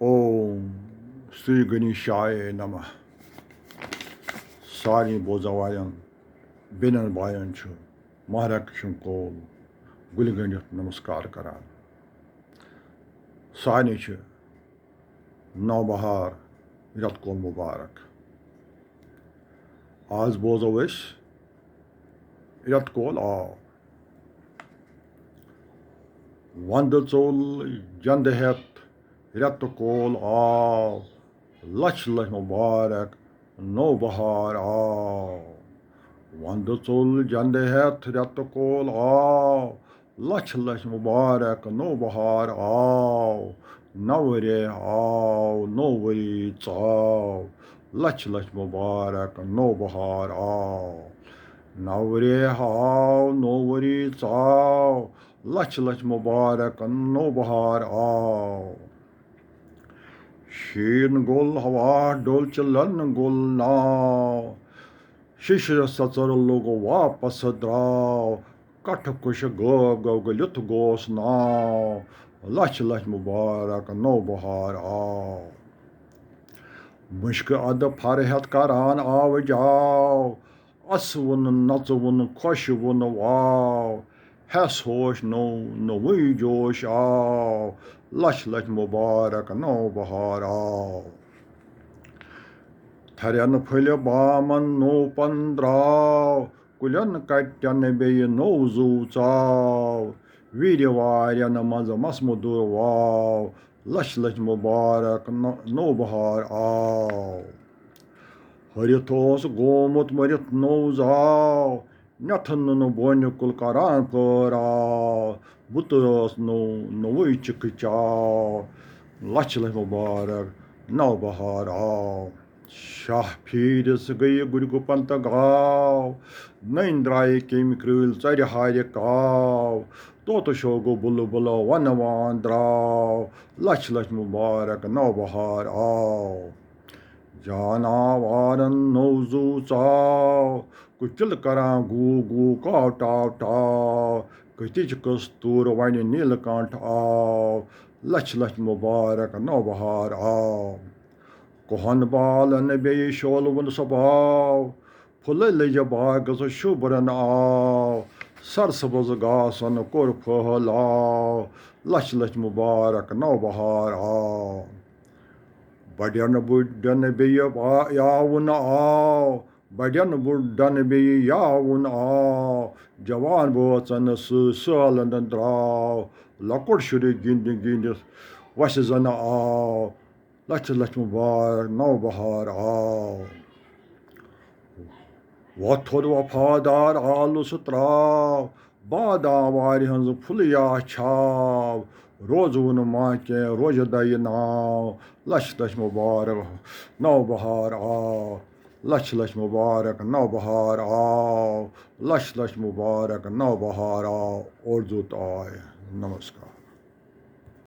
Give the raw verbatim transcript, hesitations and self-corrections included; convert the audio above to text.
اوم سری گنیشایہ نمہ۔ سارنٕے بوزن والٮ۪ن بیٚنٮ۪ن باین چھُ مہرک سُنٛد کول گُلہِ گٔنٛڈِتھ نمسکار کران۔ سارنٕے چھُ نوبہار رٮ۪تہٕ کول مبارک۔ آز بوزو أسۍ رٮ۪تہٕ کول آو۔ وندٕ ژوٚل جندٕ ہٮ۪تھ رٮ۪تہٕ کول آو، لچھ لچھ مبارک نوبہار آو۔ وندٕ ژوٚل جندٕ ہٮ۪تھ رٮ۪تہٕ کول آو، لچھ لچھ مبارک نوبہار آو۔ نوٕ رٮ۪تھ آو، نوٚو ؤری ژاو، لچھ لچھ مبارک نوبہار آو۔ نوٕ رٮ۪تھ آو، نوٚو ؤری ژاو، لچھ لچھ مبارک نوبہار آو۔ شیٖن گوٚل ہوا ڈوٚل چِلن گوٚل ناو، شِشرِ سژر لوٚگ واپس درٛاو، کٹھ کُش غٲب گوٚو گٔلِتھ گوس ناو، لچھ لچھ مبارک نوبہار آو۔ مُشکہٕ ادٕ فرحت کران آو جاو، اسہٕ وُن نژٕ وُن خۄش وُن واو، ہٮ۪س ہوش نوٚو نوٚوُے جوش آو، لچھ لچھ مبارک نوبہار آو۔ تھرٮ۪ن پھٔلۍ بامن نوٚو پن درٛاو، کُلٮ۪ن کٹٮ۪ن بیٚیہِ نوٚو زُو ژاو، وِرِ وارٮ۪ن منٛز مس مُدُر واو، لچھ لچھ مبارک نو-، نوبہار آو۔ ہرِتھ اوس گومُت مٔرِتھ نوٚو زاو، نٮ۪تھٕ نُنہٕ بونہِ کُل کران پھٲراو، بُتہٕ ٲس نوٚو نوٚوُے چِکہٕ چاو، لچھ لچھ مبارک نوبہار آو۔ شاہ پھیٖرِس گٔیہِ گُرۍ گُپن تہٕ گاو، نٔنۍ درٛایہِ کیٚمۍ کرٛٲلۍ ژرِ ہارِ کاو، طوطہٕ شوگہٕ بُلبُل ونہٕ وان درٛاو، لچھ لچھ مبارک نوبہار آو۔ جاناوارن نوٚو زُو ژاو، کُکِل کران گوٗ گوٗ کاو ٹاو ٹاو، کٔتِج کٔژ توٗر ونہِ نیٖل کنٹھ آو، لچھ لچھ مبارک نوبہار آو۔ کوہن بالن بیٚیہِ شولوُن سۄ باو، پھُلہٕ لٔجہِ باغس شوٗبرن آو، سرسبز گاسن کوٚر پھٔہلاو، لچھ لچھ مبارک نوبہار آو۔ بڑٮ۪ن بُڑٮ۪ن بیٚیہِ با-، یاوُن آو، بڑٮ۪ن بُڑن بیٚیہِ یاوُن آو، جوان بٲژن سۭتۍ سٲلن درٛاو، لۄکُٹ شُرِ گِنٛدِ گِنٛدِتھ وَسہِ زَن آو، لَچھِ لَچھِ مُبارک نَو بَہار آو۔ وۄتھ تھوٚد وفادار آلُس ترٛاو، بادام وارِ ہٕنٛز پھُلیا چھاو، روزوُن ما کینٛہہ روزٕ دَیہِ ناو، لَچھِ لَچھِ مُبارک نَو بَہار آو۔ لَچھِ لَچھِ مُبارک نَو بَہار آو، لَچھِ لَچھِ مُبارک نَو بَہار آو۔ اردو تہٕ آے۔ نمسکار۔